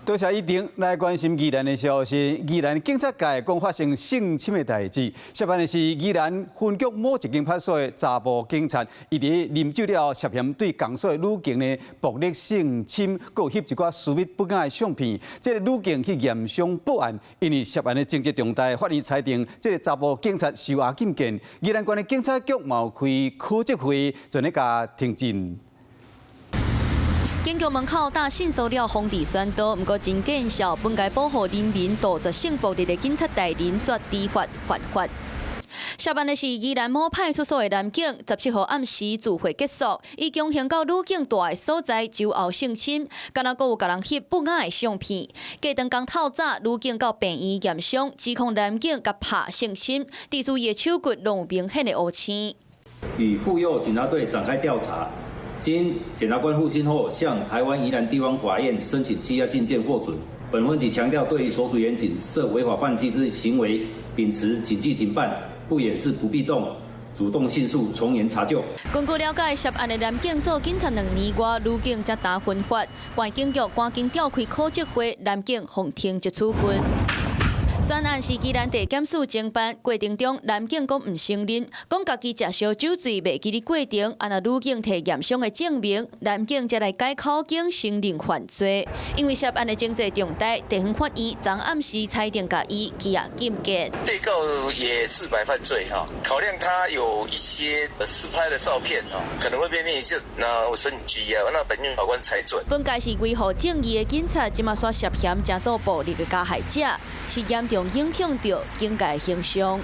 多謝一定來關心宜蘭的消息。宜蘭警察界講發生性侵的代誌，涉案的是宜蘭分局某一間派出所的查埔警察，伊佇啉酒了後涉嫌對仝所的女警呢暴力性侵，閣有翕一寡私密不雅的相片。這个女警去驗傷報案，因為涉案的情節重大，法院裁定這个查埔警察收押禁見。宜蘭縣的警察局嘛有開考績會，全力共停診。警局門口搭性騷擾防治宣導，毋過真見笑，本該保護人民杜絕性暴力的警察大人卻知法犯法。涉案的是宜蘭某派出所的男警，17號暗時聚會結束，伊強行到女警蹛的所在酒後性侵，敢若閣有共人翕不雅的相片。隔頓工透早，女警到病院驗傷，指控男警共拍性侵，致使伊的手骨攏有明顯的烏青。與婦幼警察隊展開調查。經檢察官復訊後，向台灣宜蘭地方法院申請羈押禁見獲准。本分局強調，對於所屬員警涉違法犯紀之行為，秉持謹記緊辦，不掩飾不避重，主動迅速從嚴查究。根據了解，涉案的男警做警察2年外，女警才焦分發，縣警局趕緊召開考績會，男警予停職處分。全案是宜蘭地檢署偵辦過程中，男警講毋承認，講家己食燒酒醉，袂記得過程。啊，若女警提驗傷的證明，男警才來改口供承認犯罪。因為涉案的情節重大，地方法院昨暗時裁定共伊羈押禁見。被告也自白犯罪哈，考量他有一些私拍的照片哈，可能會被滅證，那我申請羈押，那本院法官裁准。本該是維護正義的警察，這馬煞涉嫌成做暴力的加害者，是嚴重影響著警界形象。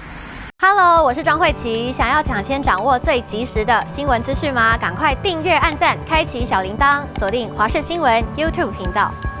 Hello，我是莊慧琪。想要搶先掌握最及時的新聞資訊嗎？趕快訂閱、按讚、開啟小鈴鐺，鎖定華視新聞 YouTube 頻道。